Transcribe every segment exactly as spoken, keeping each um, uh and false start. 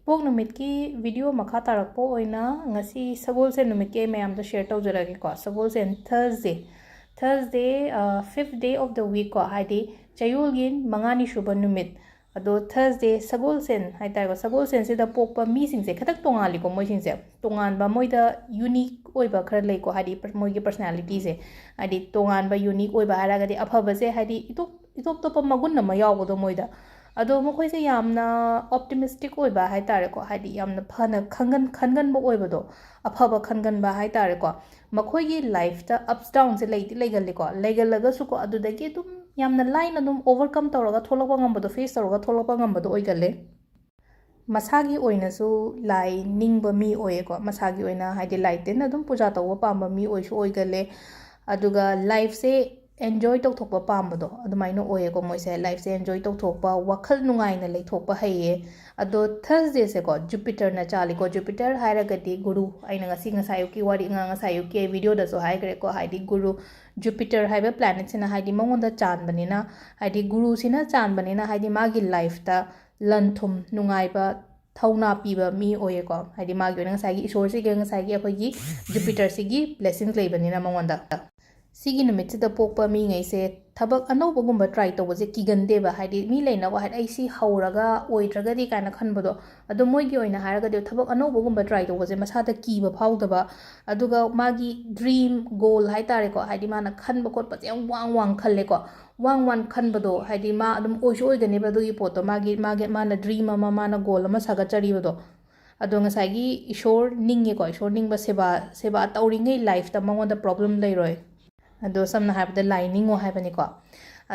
ꯏꯄꯣꯛ ꯅꯨꯃꯤꯠꯀꯤ ꯚꯤꯗꯤꯑꯣ ꯃꯈꯥ ꯇꯥꯔꯛꯄ ꯑꯣꯏꯅ ꯉꯁꯤ ꯁꯒꯣꯜꯁꯦꯟ ꯅꯨꯃꯤꯠꯀꯤ ꯑꯩ ꯃꯌꯥꯝꯗ ꯁꯤꯌꯔ ꯇꯧꯖꯔꯛꯑꯒꯦꯀꯣ꯫ ꯁꯒꯣꯜꯁꯦꯟ, Thursday, Thursday, fifth day of the week ꯀꯣ, ꯍꯥꯏꯗꯤ ꯆꯌꯣꯜꯒꯤ ꯃꯉꯥꯅꯤ ꯁꯨꯕ ꯅꯨꯃꯤꯠ꯫ ꯑꯗꯣ ꯊꯔꯁꯗꯦ, ꯁꯒꯣꯜꯁꯦꯟ ꯍꯥꯏꯇꯥꯔꯦꯀꯣ, ꯁꯒꯣꯜꯁꯦꯟꯁꯤꯗ ꯄꯣꯛꯄ ꯃꯤꯁꯤꯡꯁꯦ ꯈꯤꯇꯪ ꯇꯣꯉꯥꯜꯂꯤꯀꯣ꯫ ꯃꯣꯏꯁꯤꯡꯁꯦ ꯇꯣꯉꯥꯟꯕ, ꯃꯣꯏꯗ ꯌꯨꯅꯤꯛ ꯑꯣꯏꯕ ꯈꯔ ꯂꯩꯀꯣ, ꯍꯥꯏꯗꯤ ꯃꯣꯏꯒꯤ ꯄꯔꯁꯅꯦꯂꯤꯇꯤꯁꯦ꯫ ꯍꯥꯏꯗꯤ ꯇꯣꯉꯥꯟꯕ, ꯌꯨꯅꯤꯛ ꯑꯣꯏꯕ ꯍꯥꯏꯔꯒꯗꯤ ꯑꯐꯕꯁꯦ, ꯍꯥꯏꯗꯤ ꯏꯇꯣꯞ ꯏꯇꯣꯞ ꯇꯣꯞꯄ ꯃꯒꯨꯟ ꯑꯃ ꯌꯥꯎꯕꯗꯣ ꯃꯣꯏꯗ꯫ ꯑꯗꯣ ꯃꯈꯣꯏꯁꯦ ꯌꯥꯝꯅ ꯑꯣꯞꯇꯤꯃꯤꯁꯇꯤꯛ ꯑꯣꯏꯕ ꯍꯥꯏꯇꯥꯔꯦꯀꯣ, ꯍꯥꯏꯗꯤ ꯌꯥꯝꯅ ꯐꯅ ꯈꯟꯒꯟ ꯈꯟꯒꯟꯕ ꯑꯣꯏꯕꯗꯣ, ꯑꯐꯕ ꯈꯟꯒꯟꯕ ꯍꯥꯏꯇꯥꯔꯦꯀꯣ꯫ ꯃꯈꯣꯏꯒꯤ ꯂꯥꯏꯐꯇ ꯑꯞꯁ ꯗꯥꯎꯟꯁꯦ ꯂꯩꯗꯤ ꯂꯩꯒꯜꯂꯤꯀꯣ, ꯂꯩꯒꯜꯂꯒꯁꯨꯀꯣ, ꯑꯗꯨꯗꯒꯤ ꯑꯗꯨꯝ ꯌꯥꯝꯅ ꯂꯥꯏꯅ ꯑꯗꯨꯝ ꯑꯣꯚꯔꯀꯝ ꯇꯧꯔꯒ ꯊꯣꯛꯂꯛꯄ ꯉꯝꯕꯗꯣ, ꯐꯦꯁ ꯇꯧꯔꯒ ꯊꯣꯛꯂꯛꯄ ꯉꯝꯕꯗꯣ ꯑꯣꯏꯒꯜꯂꯦ꯫ ꯃꯁꯥꯒꯤ ꯑꯣꯏꯅꯁꯨ ꯂꯥꯏ ꯅꯤꯡꯕ ꯃꯤ ꯑꯣꯏꯌꯦꯀꯣ꯫ ꯃꯁꯥꯒꯤ ꯑꯣꯏꯅ, ꯍꯥꯏꯗꯤ, ꯂꯥꯏ ꯇꯤꯟ ꯑꯗꯨꯝ ꯄꯨꯖꯥ ꯇꯧꯕ ꯄꯥꯝꯕ ꯃꯤ ꯑꯣꯏꯁꯨ ꯑꯣꯏꯒꯜꯂꯦ꯫ ꯑꯗꯨꯒ ꯂꯥꯏꯐꯁꯦ ꯑꯦꯟꯖꯣꯏ ꯇꯧꯊꯣꯛꯄ ꯄꯥꯝꯕꯗꯣ ꯑꯗꯨꯃꯥꯏꯅ ꯑꯣꯏꯌꯦꯀꯣ꯫ ꯃꯣꯏꯁꯦ ꯂꯥꯏꯐꯁꯦ ꯑꯦꯟꯖꯣꯏ ꯇꯧꯊꯣꯛꯄ, ꯋꯥꯈꯜ ꯅꯨꯡꯉꯥꯏꯅ ꯂꯩꯊꯣꯛꯄ ꯍꯩꯌꯦ꯫ ꯑꯗꯣ ꯊꯔꯁꯗꯦꯁꯦꯀꯣ, ꯖꯨꯄꯤꯇꯔꯅ ꯆꯥꯜꯂꯤꯀꯣ꯫ ꯖꯨꯄꯤꯇꯔ ꯍꯥꯏꯔꯒꯗꯤ ꯒꯨꯔꯨ, ꯑꯩꯅ ꯉꯁꯤ, ꯉꯁꯥꯏ ꯑꯌꯨꯛꯀꯤ ꯋꯥꯔꯤ, ꯉ-, ꯉꯁꯥꯏ ꯑꯌꯨꯛꯀꯤ ꯑꯩ ꯚꯤꯗꯤꯑꯣꯗꯁꯨ ꯍꯥꯏꯈ꯭ꯔꯦꯀꯣ, ꯍꯥꯏꯗꯤ ꯒꯨꯔꯨ, ꯖꯨꯄꯤꯇꯔ ꯍꯥꯏꯕ ꯄ꯭ꯂꯥꯅꯦꯠꯁꯤꯅ, ꯍꯥꯏꯗꯤ ꯃꯉꯣꯟꯗ ꯆꯥꯟꯕꯅꯤꯅ, ꯍꯥꯏꯗꯤ ꯒꯨꯔꯨꯁꯤꯅ ꯆꯥꯟꯕꯅꯤꯅ, ꯍꯥꯏꯗꯤ ꯃꯥꯒꯤ ꯂꯥꯏꯐꯇ ꯂꯟ ꯊꯨꯝ ꯅꯨꯡꯉꯥꯏꯕ, ꯊꯧꯅꯥ ꯄꯤꯕ ꯃꯤ ꯑꯣꯏꯌꯦꯀꯣ꯫ ꯍꯥꯏꯗꯤ ꯃꯥꯒꯤ ꯑꯣꯏꯅ ꯉꯁꯥꯏꯒꯤ ꯏꯁꯣꯔꯁꯤꯒ ꯉꯁꯥꯏꯒꯤ ꯑꯩꯈꯣꯏꯒꯤ ꯖꯨꯄꯤꯇꯔꯁꯤꯒꯤ ꯕ꯭ꯂꯦꯁꯤꯡꯁ ꯂꯩꯕꯅꯤꯅ ꯃꯉꯣꯟꯗ꯫ ꯁꯤꯒꯤ ꯅꯨꯃꯤꯠꯁꯤꯗ ꯄꯣꯛꯄ ꯃꯤꯉꯩꯁꯦ ꯊꯕꯛ ꯑꯅꯧꯕꯒꯨꯝꯕ ꯇ꯭ꯔꯥꯏ ꯇꯧꯕꯁꯦ ꯀꯤꯒꯟꯗꯦꯕ꯫ ꯍꯥꯏꯗꯤ ꯃꯤ ꯂꯩꯅꯀꯣ, ꯍꯥꯏꯗꯤ ꯑꯩ ꯁꯤ ꯍꯧꯔꯒ ꯑꯣꯏꯗ꯭ꯔꯒꯗꯤ ꯀꯥꯏꯅ ꯈꯟꯕꯗꯣ꯫ ꯑꯗꯣ ꯃꯣꯏꯒꯤ ꯑꯣꯏꯅ ꯍꯥꯏꯔꯒꯗꯤ ꯊꯕꯛ ꯑꯅꯧꯕꯒꯨꯝꯕ ꯇ꯭ꯔꯥꯏ ꯇꯧꯕꯁꯦ ꯃꯁꯥꯗ ꯀꯤꯕ ꯐꯥꯎꯗꯕ, ꯑꯗꯨꯒ ꯃꯥꯒꯤ ꯗ꯭ꯔꯤꯝ, ꯒꯣꯜ ꯍꯥꯏꯇꯥꯔꯦꯀꯣ, ꯍꯥꯏꯗꯤ ꯃꯥꯅ ꯈꯟꯕ ꯈꯣꯠꯄꯁꯦ ꯌꯥꯝ ꯋꯥꯡ ꯋꯥꯡ ꯈꯜꯂꯦꯀꯣ꯫ ꯋꯥꯡ ꯋꯥꯡ ꯈꯟꯕꯗꯣ, ꯍꯥꯏꯗꯤ ꯃꯥ ꯑꯗꯨꯝ ꯑꯣꯏꯁꯨ ꯑꯣꯏꯒꯅꯦꯕ ꯑꯗꯨꯒꯤ ꯄꯣꯠꯇꯣ, ꯃꯥꯒꯤ, ꯃꯥꯒꯤ, ꯃꯥꯅ ꯗ꯭ꯔꯤꯝ ꯑꯃ, ꯃꯥꯅ ꯒꯣꯜ ꯑꯃ ꯁꯥꯒꯠꯆꯔꯤꯕꯗꯣ꯫ ꯑꯗꯣ ꯉꯁꯥꯏꯒꯤ ꯏꯁꯣꯔ ꯅꯤꯡꯉꯦꯀꯣ, ꯏꯁꯣꯔ ꯅꯤꯡꯕ, ꯁꯦꯕꯥ, ꯁꯦꯕꯥ ꯇꯧꯔꯤꯉꯩ ꯂꯥꯏꯐꯇ ꯃꯉꯣꯟꯗ ꯄ꯭ꯔꯣꯕ꯭ꯂꯦꯝ ꯂꯩꯔꯣꯏ꯫ ꯑꯗꯣ ꯁꯝꯅ ꯍꯥꯏꯔꯕꯗ ꯂꯥꯏ ꯅꯤꯡꯉꯣ ꯍꯥꯏꯕꯅꯤꯀꯣ꯫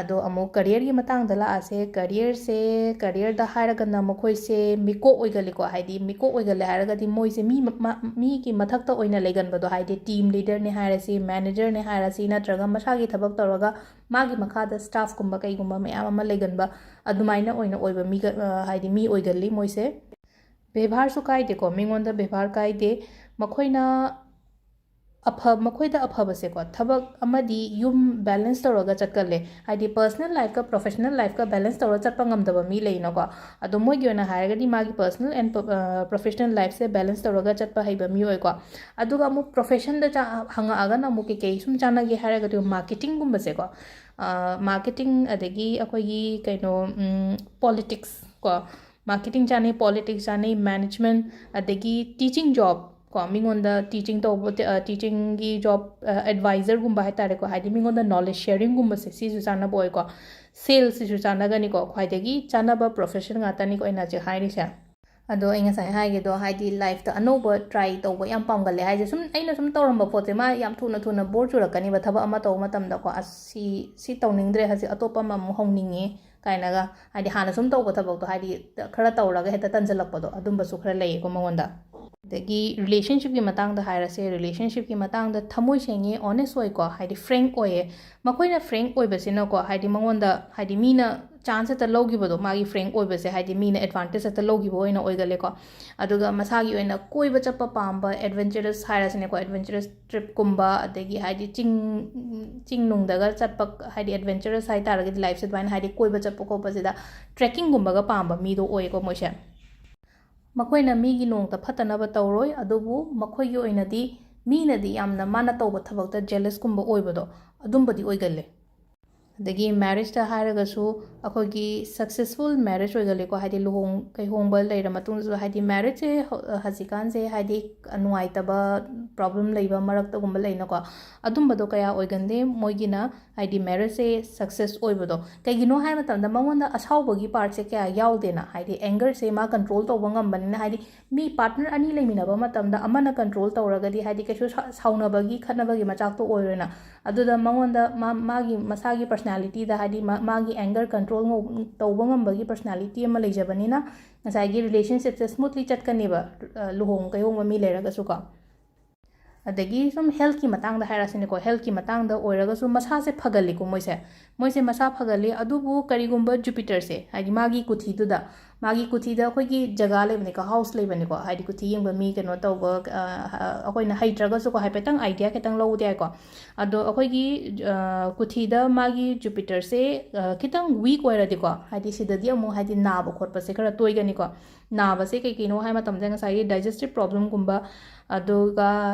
ꯑꯗꯣ ꯑꯃꯨꯛ ꯀꯔꯤꯌꯔꯒꯤ ꯃꯇꯥꯡꯗ ꯂꯥꯛꯑꯁꯦ꯫ ꯀꯔꯤꯌꯔꯁꯦ, ꯀꯔꯤꯌꯔꯗ ꯍꯥꯏꯔꯒꯅ ꯃꯈꯣꯏꯁꯦ ꯃꯤꯀꯣꯛ ꯑꯣꯏꯒꯜꯂꯤꯀꯣ꯫ ꯍꯥꯏꯗꯤ ꯃꯤꯀꯣꯛ ꯑꯣꯏꯒꯜꯂꯦ ꯍꯥꯏꯔꯒꯗꯤ ꯃꯣꯏꯁꯦ ꯃꯤ ꯃ-, ꯃ-, ꯃꯤꯒꯤ ꯃꯊꯛꯇ ꯑꯣꯏꯅ ꯂꯩꯒꯟꯕꯗꯣ, ꯍꯥꯏꯗꯤ ꯇꯤꯝ ꯂꯤꯗꯔꯅꯦ ꯍꯥꯏꯔꯁꯤ, ꯃꯦꯅꯦꯖꯔꯅꯦ ꯍꯥꯏꯔꯁꯤ, ꯅꯠꯇ꯭ꯔꯒ ꯃꯁꯥꯒꯤ ꯊꯕꯛ ꯇꯧꯔꯒ ꯃꯥꯒꯤ ꯃꯈꯥꯗ ꯁ꯭ꯇꯥꯐꯀꯨꯝꯕ ꯀꯩꯒꯨꯝꯕ ꯃꯌꯥꯝ ꯑꯃ ꯂꯩꯒꯟꯕ, ꯑꯗꯨꯃꯥꯏꯅ ꯑꯣꯏꯅ ꯑꯣꯏꯕ ꯃꯤꯒ-, ꯑ, ꯍꯥꯏꯗꯤ ꯃꯤ ꯑꯣꯏꯒꯜꯂꯤ ꯃꯣꯏꯁꯦ꯫ ꯕꯦꯕꯥꯔꯁꯨ ꯀꯥꯏꯗꯦꯀꯣ, ꯃꯤꯉꯣꯟꯗ ꯕꯦꯕꯥꯔ ꯀꯥꯏꯗꯦ꯫ ꯃꯈꯣꯏꯅ ꯑꯐ ꯃꯈꯣꯏꯗ ꯑꯐꯕꯁꯦꯀꯣ, ꯊꯕꯛ ꯑꯃꯗꯤ ꯌꯨꯝ balance ꯇꯧꯔꯒ ꯆꯠꯀꯜꯂꯦ꯫ ꯍꯥꯏꯗꯤ personal lifeꯀ professional lifeꯀ balance ꯇꯧꯔꯒ ꯆꯠꯄ ꯉꯝꯗꯕ ꯃꯤ ꯂꯩꯅꯀꯣ꯫ ꯑꯗꯣ ꯃꯣꯏꯒꯤ ꯑꯣꯏꯅ ꯍꯥꯏꯔꯒꯗꯤ ꯃꯥꯒꯤ personal and professional lifeꯁꯦ balance ꯇꯧꯔꯒ ꯆꯠꯄ ꯍꯩꯕ ꯃꯤ ꯑꯣꯏꯀꯣ꯫ ꯑꯗꯨꯒ ꯑꯃꯨꯛ professionꯗ ꯍꯪꯉꯛꯑꯒꯅ ꯑꯃꯨꯛ ꯀꯩꯀꯩ ꯁꯨꯝ ꯆꯥꯟꯅꯒꯦ ꯍꯥꯏꯔꯒꯗꯤ marketingꯒꯨꯝꯕꯁꯦꯀꯣ꯫ Marketing, ꯑꯗꯒꯤ ꯑꯩꯈꯣꯏꯒꯤ ꯀꯩꯅꯣ, politics ꯀꯣ꯫ Marketing ꯆꯥꯅꯩ, politics ꯆꯥꯅꯩ, management, ꯑꯗꯒꯤ teaching job ꯀꯣ, ꯃꯤꯉꯣꯟꯗ teaching ꯇꯧꯕ, teachingꯒꯤ job, advisorꯒꯨꯝꯕ ꯍꯥꯏꯇꯥꯔꯦꯀꯣ, ꯍꯥꯏꯗꯤ ꯃꯤꯉꯣꯟꯗ knowledge sharingꯒꯨꯝꯕꯁꯦ, ꯁꯤꯁꯨ ꯆꯥꯟꯅꯕ ꯑꯣꯏꯀꯣ꯫ Salesꯁꯤꯁꯨ ꯆꯥꯟꯅꯒꯅꯤꯀꯣ, ꯈ꯭ꯋꯥꯏꯗꯒꯤ ꯆꯥꯟꯅꯕ profession ꯉꯥꯛꯇꯅꯤꯀꯣ ꯑꯩꯅ ꯍꯧꯖꯤꯛ ꯍꯥꯏꯔꯤꯁꯦ꯫ ꯑꯗꯣ ꯑꯩ ꯉꯁꯥꯏ ꯍꯥꯏꯒꯦꯗꯣ, ꯍꯥꯏꯗꯤ lifeꯇ ꯑꯅꯧꯕ try ꯇꯧꯕ ꯌꯥꯝ ꯄꯥꯝꯒꯜꯂꯦ ꯍꯥꯏꯁꯦ, ꯁꯨꯝ ꯑꯩꯅ ꯁꯨꯝ ꯇꯧꯔꯝꯕ ꯄꯣꯠꯁꯦ ꯃꯥ ꯌꯥꯝ ꯊꯨꯅ ꯊꯨꯅ bore ꯆꯨꯔꯛꯀꯅꯤꯕ꯫ ꯊꯕꯛ ꯑꯃ ꯇꯧꯕ ꯃꯇꯝꯗꯀꯣ, "ꯑꯁ, ꯁꯤ ꯁꯤ ꯇꯧꯅꯤꯡꯗ꯭ꯔꯦ, ꯍꯧꯖꯤꯛ ꯑꯇꯣꯞꯄ ꯑꯃ ꯑꯃꯨꯛ ꯍꯧꯅꯤꯡꯉꯦ" ꯀꯥꯏꯅꯒ, ꯍꯥꯏꯗꯤ ꯍꯥꯟꯅ ꯁꯨꯝ ꯇꯧꯕ ꯊꯕꯛꯇꯣ, ꯍꯥꯏꯗꯤ ꯈꯔ ꯇꯧꯔꯒ ꯍꯦꯛꯇ ꯇꯟꯁꯤꯜꯂꯛꯄꯗꯣ, ꯑꯗꯨꯝꯕꯁꯨ ꯈꯔ ꯂꯩꯌꯦꯀꯣ ꯃꯉꯣꯟꯗ꯫ ꯑꯗꯒꯤ relationshipꯀꯤ ꯃꯇꯥꯡꯗ ꯍꯥꯏꯔꯁꯦ, relationshipꯀꯤ ꯃꯇꯥꯡꯗ ꯊꯃꯣꯏ ꯁꯦꯡꯉꯦ, honest ꯑꯣꯏꯀꯣ, ꯍꯥꯏꯗꯤ frank ꯑꯣꯏꯌꯦ꯫ ꯃꯈꯣꯏꯅ frank ꯑꯣꯏꯕꯁꯤꯅꯀꯣ, ꯍꯥꯏꯗꯤ ꯃꯉꯣꯟꯗ, ꯍꯥꯏꯗꯤ ꯃꯤꯅ chance ꯍꯦꯛꯇ ꯂꯧꯈꯤꯕꯗꯣ, ꯃꯥꯒꯤ frank ꯑꯣꯏꯕꯁꯦ, ꯍꯥꯏꯗꯤ ꯃꯤꯅ advantage ꯍꯦꯛꯇ ꯂꯧꯈꯤꯕ ꯑꯣꯏꯅ ꯑꯣꯏꯒꯜꯂꯦꯀꯣ꯫ ꯑꯗꯨꯒ ꯃꯁꯥꯒꯤ ꯑꯣꯏꯅ ꯀꯣꯏꯕ ꯆꯠꯄ ꯄꯥꯝꯕ, adventurous ꯍꯥꯏꯔꯁꯤꯅꯦꯀꯣ, adventurous tripꯀꯨꯝꯕ, ꯑꯗꯒꯤ ꯍꯥꯏꯗꯤ ꯆꯤꯡ, ꯆꯤꯡ ꯅꯨꯡꯗꯒ ꯆꯠꯄ, ꯍꯥꯏꯗꯤ adventurous ꯍꯥꯏ ꯇꯥꯔꯒꯗꯤ lifeꯁꯦ ꯑꯗꯨꯃꯥꯏꯅ, ꯍꯥꯏꯗꯤ ꯀꯣꯏꯕ ꯆꯠꯄ ꯈꯣꯠꯄꯁꯤꯗ, trekkingꯒꯨꯝꯕꯒ ꯄꯥꯝꯕ ꯃꯤꯗꯣ ꯑꯣꯏꯌꯦꯀꯣ ꯃꯣꯏꯁꯦ꯫ ꯃꯈꯣꯏꯅ ꯃꯤꯒꯤ ꯅꯣꯡꯇ ꯐꯠꯇꯅꯕ ꯇꯧꯔꯣꯏ, ꯑꯗꯨꯕꯨ ꯃꯈꯣꯏꯒꯤ ꯑꯣꯏꯅꯗꯤ ꯃꯤꯅꯗꯤ ꯌꯥꯝꯅ ꯃꯥꯅ ꯇꯧꯕ ꯊꯕꯛꯇ jealousꯀꯨꯝꯕ ꯑꯣꯏꯕꯗꯣ, ꯑꯗꯨꯝꯕꯗꯤ ꯑꯣꯏꯒꯜꯂꯦ꯫ ꯑꯗꯒꯤ marriageꯇ ꯍꯥꯏꯔꯒꯁꯨ ꯑꯩꯈꯣꯏꯒꯤ successful marriage ꯑꯣꯏꯒꯜꯂꯤꯀꯣ, ꯍꯥꯏꯗꯤ ꯂꯨꯍꯣꯡ ꯀꯩꯍꯣꯡꯕ ꯂꯩꯔ ꯃꯇꯨꯡꯗꯁꯨ, ꯍꯥꯏꯗꯤ marriageꯁꯦ ꯍꯧ-, ꯍꯧꯖꯤꯛꯀꯥꯟꯁꯦ ꯍꯥꯏꯗꯤ ꯅꯨꯡꯉꯥꯏꯇꯕ, problem ꯂꯩꯕ ꯃꯔꯛꯇꯒꯨꯝꯕ ꯂꯩꯅꯀꯣ, ꯑꯗꯨꯝꯕꯗꯣ ꯀꯌꯥ ꯑꯣꯏꯒꯟꯗꯦ ꯃꯣꯏꯒꯤꯅ, ꯍꯥꯏꯗꯤ marriageꯁꯦ success ꯑꯣꯏꯕꯗꯣ꯫ ꯀꯩꯒꯤꯅꯣ ꯍꯥꯏꯕ ꯃꯇꯝꯗ ꯃꯉꯣꯟꯗ ꯑꯁꯥꯎꯕꯒꯤ partꯁꯦ ꯀꯌꯥ ꯌꯥꯎꯗꯦꯅ, ꯍꯥꯏꯗꯤ angerꯁꯦ ꯃꯥ control ꯇꯧꯕ ꯉꯝꯕꯅꯤꯅ, ꯍꯥꯏꯗꯤ ꯃꯤ partner ꯑꯅꯤ ꯂꯩꯃꯤꯟꯅꯕ ꯃꯇꯝꯗ ꯑꯃꯅ control ꯇꯧꯔꯒꯗꯤ, ꯍꯥꯏꯗꯤ ꯀꯩꯁꯨ ꯁꯥ-, ꯁꯥꯎꯅꯕꯒꯤ ꯈꯠꯅꯕꯒꯤ ꯃꯆꯥꯛꯇꯣ ꯑꯣꯏꯔꯣꯏꯅ꯫ ꯑꯗꯨꯗ ꯃꯉꯣꯟꯗ ꯃꯥ-, ꯃꯥꯒꯤ ꯃꯁꯥꯒꯤ personalityꯗ, ꯍꯥꯏꯗꯤ ꯃꯥ-, ꯃꯥꯒꯤ anger control ꯉꯧ-, ꯇꯧꯕ ꯉꯝꯕꯒꯤ personality ꯑꯃ ꯂꯩꯖꯕꯅꯤꯅ, ꯉꯁꯥꯏꯒꯤ relationshipꯁꯦ smoothly ꯆꯠꯀꯅꯦꯕ, ꯑ, ꯂꯨꯍꯣꯡ ꯀꯩꯍꯣꯡꯕ ꯃꯤ ꯂꯩꯔꯒꯁꯨꯀꯣ꯫ ꯑꯗꯒꯤ ꯁꯨꯝ healthꯀꯤ ꯃꯇꯥꯡꯗ ꯍꯥꯏꯔꯁꯤꯅꯦꯀꯣ, healthꯀꯤ ꯃꯇꯥꯡꯗ ꯑꯣꯏꯔꯒꯁꯨ ꯃꯁꯥꯁꯦ ꯐꯒꯜꯂꯤꯀꯣ ꯃꯣꯏꯁꯦ꯫ ꯃꯣꯏꯁꯦ ꯃꯁꯥ ꯐꯒꯜꯂꯤ, ꯑꯗꯨꯕꯨ ꯀꯔꯤꯒꯨꯝꯕ Jupiterꯁꯦ, ꯍꯥꯏꯗꯤ ꯃꯥꯒꯤ ꯀꯨꯊꯤꯗꯨꯗ ꯃꯥꯒꯤ ꯀꯨꯊꯤꯗ ꯑꯩꯈꯣꯏꯒꯤ ꯖꯒꯥ ꯂꯩꯕꯅꯤꯀꯣ, ꯍꯥꯎꯁ ꯂꯩꯕꯅꯤꯀꯣ, ꯍꯥꯏꯗꯤ ꯀꯨꯊꯤ ꯌꯦꯡꯕ ꯃꯤ ꯀꯩꯅꯣ ꯇꯧꯕ, ꯑ, ꯑ, ꯑꯩꯈꯣꯏꯅ ꯍꯩꯇ꯭ꯔꯒꯁꯨꯀꯣ, ꯍꯥꯏꯐꯦꯠꯇꯪ ꯑꯥꯏꯗꯤꯌꯥ ꯈꯤꯇꯪ ꯂꯧꯕꯗꯤ ꯌꯥꯏꯀꯣ꯫ ꯑꯗꯣ ꯑꯩꯈꯣꯏꯒꯤ, ꯑ, ꯀꯨꯊꯤꯗ ꯃꯥꯒꯤ ꯖꯨꯄꯤꯇꯔꯁꯦ, ꯑ, ꯈꯤꯇꯪ ꯋꯤꯛ ꯑꯣꯏꯔꯗꯤꯀꯣ, ꯍꯥꯏꯗꯤ ꯁꯤꯗꯗꯤ ꯑꯃꯨꯛ ꯍꯥꯏꯗꯤ ꯅꯥꯕ ꯈꯣꯠꯄꯁꯦ ꯈꯔ ꯇꯣꯏꯒꯅꯤꯀꯣ꯫ ꯅꯥꯕꯁꯦ ꯀꯩ ꯀꯩꯅꯣ ꯍꯥꯏ ꯃꯇꯝꯗ ꯉꯁꯥꯏꯒꯤ digestive problemꯒꯨꯝꯕ, ꯑꯗꯨꯒ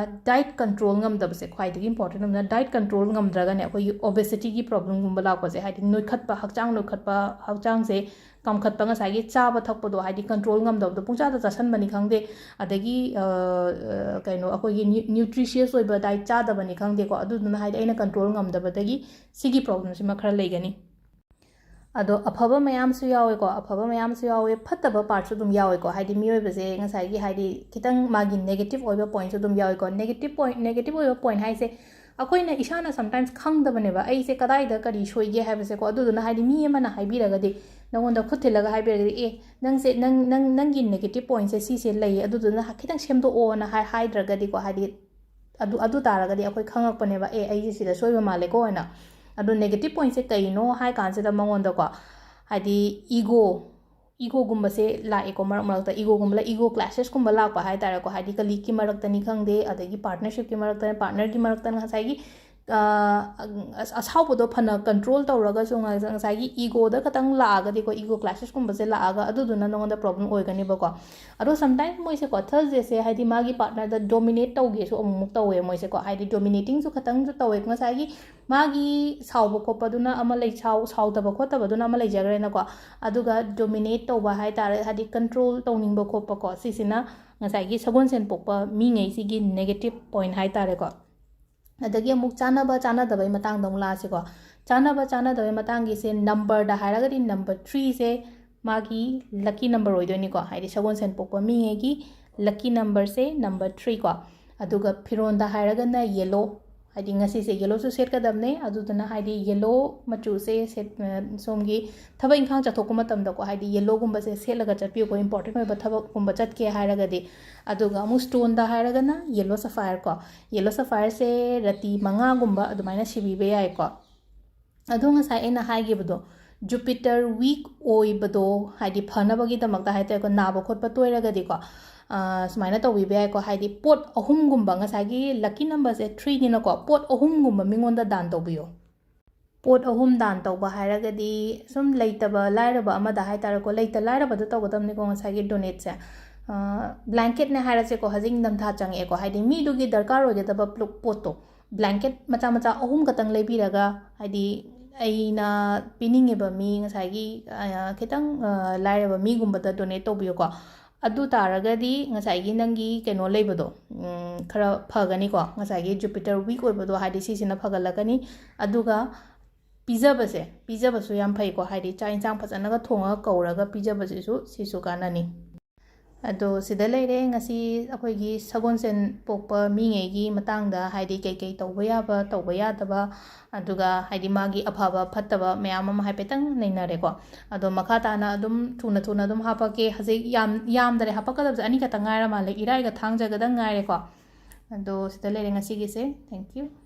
diet control ꯉꯝꯗꯕꯁꯦ ꯈ꯭ꯋꯥꯏꯗꯒꯤ important ꯑꯃꯅ, diet control ꯉꯝꯗ꯭ꯔꯒꯅꯦ ꯑꯩꯈꯣꯏꯒꯤ obesityꯒꯤ problemꯒꯨꯝꯕ ꯂꯥꯛꯄꯁꯦ, ꯍꯥꯏꯗꯤ ꯅꯣꯏꯈꯠꯄ, ꯍꯛꯆꯥꯡ ꯅꯣꯏꯈꯠꯄ, ꯍꯛꯆꯥꯡꯁꯦ ꯀꯥꯝꯈꯠꯄ, ꯉꯁꯥꯏꯒꯤ ꯆꯥꯕ ꯊꯛꯄꯗꯣ ꯍꯥꯏꯗꯤ control ꯉꯝꯗꯕꯗꯣ, ꯄꯨꯡꯆꯥꯗ ꯆꯥꯁꯟꯕꯅꯤ ꯈꯪꯗꯦ, ꯑꯗꯒꯤ, ꯑ, ꯑ, ꯀꯩꯅꯣ ꯑꯩꯈꯣꯏꯒꯤ nu-, nutritious ꯑꯣꯏꯕ diet ꯆꯥꯗꯕꯅꯤ ꯈꯪꯗꯦꯀꯣ, ꯑꯗꯨꯗꯨꯅ ꯍꯥꯏꯗꯤ ꯑꯩꯅ control ꯉꯝꯗꯕꯗꯒꯤ ꯁꯤꯒꯤ problemꯁꯤꯃ ꯈꯔ ꯂꯩꯒꯅꯤ꯫ ꯑꯗꯣ ꯑꯐꯕ ꯃꯌꯥꯝꯁꯨ ꯌꯥꯎꯋꯦꯀꯣ, ꯑꯐꯕ ꯃꯌꯥꯝꯁꯨ ꯌꯥꯎꯋꯦ, ꯐꯠꯇꯕ partꯁꯨ ꯑꯗꯨꯝ ꯌꯥꯎꯋꯦꯀꯣ꯫ ꯍꯥꯏꯗꯤ ꯃꯤꯑꯣꯏꯕꯁꯦ ꯉꯁꯥꯏꯒꯤ ꯍꯥꯏꯗꯤ ꯈꯤꯇꯪ ꯃꯥꯒꯤ negative ꯑꯣꯏꯕ pointꯁꯨ ꯑꯗꯨꯝ ꯌꯥꯎꯋꯦꯀꯣ꯫ Negative point, negative ꯑꯣꯏꯕ point ꯍꯥꯏꯁꯦ ꯑꯩꯈꯣꯏꯅ ꯏꯁꯥꯅ sometimes ꯈꯪꯗꯕꯅꯦꯕ, ꯑꯩꯁꯦ ꯀꯗꯥꯏꯗ ꯀꯔꯤ ꯁꯣꯏꯒꯦ ꯍꯥꯏꯕꯁꯦꯀꯣ꯫ ꯑꯗꯨꯗꯨꯅ ꯍꯥꯏꯗꯤ ꯃꯤ ꯑꯃꯅ ꯍꯥꯏꯕꯤꯔꯒꯗꯤ, ꯅꯉꯣꯟꯗ ꯈꯨꯠ ꯊꯤꯜꯂꯒ ꯍꯥꯏꯕꯤꯔꯒꯗꯤ, "ꯑꯦ, ꯅꯪꯁꯦ, ꯅꯪ, ꯅꯪ, ꯅꯪꯒꯤ negative pointꯁꯦ ꯁꯤꯁꯦ ꯂꯩꯌꯦ, ꯑꯗꯨꯗꯨꯅ ꯈꯤꯇꯪ ꯁꯦꯝꯗꯣꯛꯑꯣꯅ" ꯍꯥꯏ-, ꯍꯥꯏꯗ꯭ꯔꯒꯗꯤꯀꯣ, ꯍꯥꯏꯗꯤ ꯑꯗꯨ, ꯑꯗꯨ ꯇꯥꯔꯒꯗꯤ ꯑꯩꯈꯣꯏ ꯈꯪꯉꯛꯄꯅꯦꯕ, "ꯑꯦ, ꯑꯩꯁꯦ ꯁꯤꯗ ꯁꯣꯏꯕ ꯃꯥꯜꯂꯦꯀꯣ" ꯍꯥꯏꯅ꯫ ꯑꯗꯣ negative pointꯁꯦ ꯀꯩꯅꯣ ꯍꯥꯏ ꯀꯥꯟꯁꯤꯗ ꯃꯉꯣꯟꯗꯀꯣ, ꯍꯥꯏꯗꯤ ego, egoꯒꯨꯝꯕꯁꯦ ꯂꯥꯛꯑꯦꯀꯣ ꯃꯔꯛ ꯃꯔꯛꯇ꯫ Egoꯒꯨꯝꯕ ꯂꯥꯛ-, ego clashes ꯀꯨꯝꯕ ꯂꯥꯛꯄ ꯍꯥꯏ ꯇꯥꯔꯦꯀꯣ, ꯍꯥꯏꯗꯤ colleagueꯀꯤ ꯃꯔꯛꯇꯅꯤ ꯈꯪꯗꯦ, ꯑꯗꯒꯤ partnershipꯀꯤ ꯃꯔꯛꯇ, partnerꯒꯤ ꯃꯔꯛꯇ ꯉꯁꯥꯏꯒꯤ, ꯑ, ꯑꯁ-, ꯑꯁꯥꯎꯕꯗꯣ ꯐꯅ control ꯇꯧꯔꯒꯁꯨ ꯉ-, ꯉꯁꯥꯏꯒꯤ egoꯗ ꯈꯇꯪ ꯂꯥꯛꯑꯒꯗꯤꯀꯣ, ego clashesꯀꯨꯝꯕꯁꯦ ꯂꯥꯛꯑꯒ ꯑꯗꯨꯗꯨꯅ ꯅꯉꯣꯟꯗ problem ꯑꯣꯏꯒꯅꯦꯕꯀꯣ꯫ ꯑꯗꯣ sometimes ꯃꯣꯏꯁꯦꯀꯣ, Thursdayꯁꯦ ꯍꯥꯏꯗꯤ ꯃꯥꯒꯤ partnerꯗ dominate ꯇꯧꯒꯦꯁꯨ ꯑꯃꯨꯛꯃꯨꯛ ꯇꯧꯋꯦ ꯃꯣꯏꯁꯦꯀꯣ, ꯍꯥꯏꯗꯤ dominatingꯁꯨ ꯈꯇꯪꯁꯨ ꯇꯧꯋꯦ꯫ ꯉꯁꯥꯏꯒꯤ ꯃꯥꯒꯤ ꯁꯥꯎꯕ ꯈꯣꯠꯄꯗꯨꯅ ꯑꯃ ꯂꯩ-, ꯁꯥꯎ-, ꯁꯥꯎꯗꯕ ꯈꯣꯠꯇꯕꯗꯨꯅ ꯑꯃ ꯂꯩꯖꯈ꯭ꯔꯦꯅꯀꯣ, ꯑꯗꯨꯒ dominate ꯇꯧꯕ ꯍꯥꯏ ꯇꯥꯔꯦ, ꯍꯥꯏꯗꯤ control ꯇꯧꯅꯤꯡꯕ ꯈꯣꯠꯄꯀꯣ, ꯁꯤꯁꯤꯅ ꯉꯁꯥꯏꯒꯤ ꯁꯒꯣꯜꯁꯦꯟ ꯄꯣꯛꯄ ꯃꯤꯉꯩꯁꯤꯒꯤ negative point ꯍꯥꯏ ꯇꯥꯔꯦꯀꯣ꯫ ꯑꯗꯒꯤ ꯑꯃꯨꯛ ꯆꯥꯟꯅꯕ ꯆꯥꯟꯅꯗꯕꯩ ꯃꯇꯥꯡꯗ ꯑꯃꯨꯛ ꯂꯥꯛꯑꯁꯤꯀꯣ꯫ ꯆꯥꯟꯅꯕ ꯆꯥꯟꯅꯗꯕꯩ ꯃꯇꯥꯡꯒꯤꯁꯦ numberꯗ ꯍꯥꯏꯔꯒꯗꯤ number threeꯁꯦ ꯃꯥꯒꯤ lucky number ꯑꯣꯏꯗꯣꯏꯅꯤꯀꯣ, ꯍꯥꯏꯗꯤ ꯁꯒꯣꯜꯁꯦꯟ ꯄꯣꯛꯄ ꯃꯤꯉꯩꯒꯤ lucky numberꯁꯦ number three ꯀꯣ꯫ ꯑꯗꯨꯒ ꯐꯤꯔꯣꯟꯗ ꯍꯥꯏꯔꯒꯅ yellow, ꯍꯥꯏꯗꯤ ꯉꯁꯤꯁꯦ yellowꯁꯨ ꯁꯦꯠꯀꯗꯕꯅꯦ, ꯑꯗꯨꯗꯨꯅ ꯍꯥꯏꯗꯤ yellow ꯃꯆꯨꯁꯦ ꯁꯦꯠ-, ꯑ, ꯁꯣꯝꯒꯤ ꯊꯕꯛ ꯏꯪꯈꯥꯡ ꯆꯠꯊꯣꯛꯄ ꯃꯇꯝꯗꯀꯣ, ꯍꯥꯏꯗꯤ yellowꯒꯨꯝꯕꯁꯦ ꯁꯦꯠꯂꯒ ꯆꯠꯄꯤꯌꯨꯀꯣ, important ꯑꯣꯏꯕ ꯊꯕꯛꯀꯨꯝꯕ ꯆꯠꯀꯦ ꯍꯥꯏꯔꯒꯗꯤ꯫ ꯑꯗꯨꯒ ꯑꯃꯨꯛ stoneꯗ ꯍꯥꯏꯔꯒꯅ yellow sapphire ꯀꯣ, yellow sapphireꯁꯦ ꯔꯇꯤ ꯃꯉꯥꯒꯨꯝꯕ ꯑꯗꯨꯃꯥꯏꯅ ꯁꯤꯕꯤꯕ ꯌꯥꯏꯀꯣ꯫ ꯑꯗꯣ ꯉꯁꯥꯏ ꯑꯩꯅ ꯍꯥꯏꯈꯤꯕꯗꯣ, Jupiter weak ꯑꯣꯏꯕꯗꯣ, ꯍꯥꯏꯗꯤ ꯐꯅꯕꯒꯤꯗꯃꯛꯇ ꯍꯥꯏ ꯇꯥꯔꯦꯀꯣ, ꯅꯥꯕ ꯈꯣꯠꯄ ꯇꯣꯏꯔꯒꯗꯤꯀꯣ, ꯑ, ꯁꯨꯃꯥꯏꯅ ꯇꯧꯕꯤꯕ ꯌꯥꯏꯀꯣ꯫ ꯍꯥꯏꯗꯤ ꯄꯣꯠ ꯑꯍꯨꯝꯒꯨꯝꯕ, ꯉꯁꯥꯏꯒꯤ lucky numberꯁꯦ threeꯅꯤꯅꯀꯣ, ꯄꯣꯠ ꯑꯍꯨꯝꯒꯨꯝꯕ ꯃꯤꯉꯣꯟꯗ ꯗꯥꯟ ꯇꯧꯕꯤꯌꯣ꯫ ꯄꯣꯠ ꯑꯍꯨꯝ ꯗꯥꯟ ꯇꯧꯕ ꯍꯥꯏꯔꯒꯗꯤ, ꯁꯨꯝ ꯂꯩꯇꯕ ꯂꯥꯏꯔꯕ ꯑꯃꯗ ꯍꯥꯏ ꯇꯥꯔꯦꯀꯣ, ꯂꯩꯇ ꯂꯥꯏꯔꯕꯗ ꯇꯧꯒꯗꯕꯅꯤꯀꯣ ꯉꯁꯥꯏꯒꯤ donateꯁꯦ꯫ ꯑ, blanketꯅꯦ ꯍꯥꯏꯔꯁꯦꯀꯣ, ꯍꯧꯖꯤꯛ ꯅꯤꯡꯊꯝꯊꯥ ꯆꯪꯉꯛꯑꯦꯀꯣ, ꯍꯥꯏꯗꯤ ꯃꯤꯗꯨꯒꯤ ꯗꯔꯀꯥꯔ ꯑꯣꯏꯒꯗꯕ ꯄ꯭ꯂꯨ-, ꯄꯣꯠꯇꯣ, blanket ꯃꯆꯥ ꯃꯆꯥ ꯑꯍꯨꯝ ꯈꯛꯇꯪ ꯂꯩꯕꯤꯔꯒ, ꯍꯥꯏꯗꯤ ꯑꯩꯅ ꯄꯤꯅꯤꯡꯉꯤꯕ ꯃꯤ ꯉꯁꯥꯏꯒꯤ, ꯑ, ꯈꯤꯇꯪ, ꯑ, ꯂꯥꯏꯔꯕ ꯃꯤꯒꯨꯝꯕꯗ donate ꯇꯧꯕꯤꯌꯨꯀꯣ꯫ ꯑꯗꯨ ꯇꯥꯔꯒꯗꯤ ꯉꯁꯥꯏꯒꯤ ꯅꯪꯒꯤ ꯀꯩꯅꯣ ꯂꯩꯕꯗꯣ, ꯎꯝ, ꯈꯔ ꯐꯒꯅꯤꯀꯣ꯫ ꯉꯁꯥꯏꯒꯤ Jupiter weak ꯑꯣꯏꯕꯗꯣ, ꯍꯥꯏꯗꯤ ꯁꯤꯁꯤꯅ ꯐꯒꯠꯂꯛꯀꯅꯤ꯫ ꯑꯗꯨꯒ ꯄꯤꯖꯕꯁꯦ, ꯄꯤꯖꯕꯁꯨ ꯌꯥꯝ ꯐꯩꯀꯣ, ꯍꯥꯏꯗꯤ ꯆꯥꯛ ꯌꯦꯟꯁꯥꯡ ꯐꯖꯅꯒ ꯊꯣꯡꯉꯒ ꯀꯧꯔꯒ ꯄꯤꯖꯕꯁꯤꯁꯨ, ꯁꯤꯁꯨ ꯀꯥꯟꯅꯅꯤ꯫ ꯑꯗꯣ ꯁꯤꯗ ꯂꯩꯔꯦ ꯉꯁꯤ ꯑꯩꯈꯣꯏꯒꯤ ꯁꯒꯣꯜꯁꯦꯟ ꯄꯣꯛꯄ ꯃꯤꯉꯩꯒꯤ ꯃꯇꯥꯡꯗ, ꯍꯥꯏꯗꯤ ꯀꯩꯀꯩ ꯇꯧꯕ ꯌꯥꯕ, ꯇꯧꯕ ꯌꯥꯗꯕ, ꯑꯗꯨꯒ ꯍꯥꯏꯗꯤ ꯃꯥꯒꯤ ꯑꯐꯕ ꯐꯠꯇꯕ ꯃꯌꯥꯝ ꯑꯃ ꯍꯥꯏꯐꯦꯠꯇꯪ ꯅꯩꯅꯔꯦꯀꯣ꯫ ꯑꯗꯣ ꯃꯈꯥ ꯇꯥꯅ ꯑꯗꯨꯝ ꯊꯨꯅ ꯊꯨꯅ ꯑꯗꯨꯝ ꯍꯥꯄꯛꯀꯦ꯫ ꯍꯧꯖꯤꯛ ꯌꯥꯝ, ꯌꯥꯝꯗꯔꯦ, ꯍꯥꯄꯛꯀꯗꯕꯁꯦ ꯑꯅꯤꯈꯛꯇꯪ ꯉꯥꯏꯔ ꯃꯥꯜꯂꯦ, ꯏꯔꯥꯏꯒ ꯊꯥꯡꯖꯒꯗꯪ ꯉꯥꯏꯔꯦꯀꯣ꯫ ꯑꯗꯣ ꯁꯤꯗ ꯂꯩꯔꯦ ꯉꯁꯤꯒꯤꯁꯦ꯫ Thank you꯫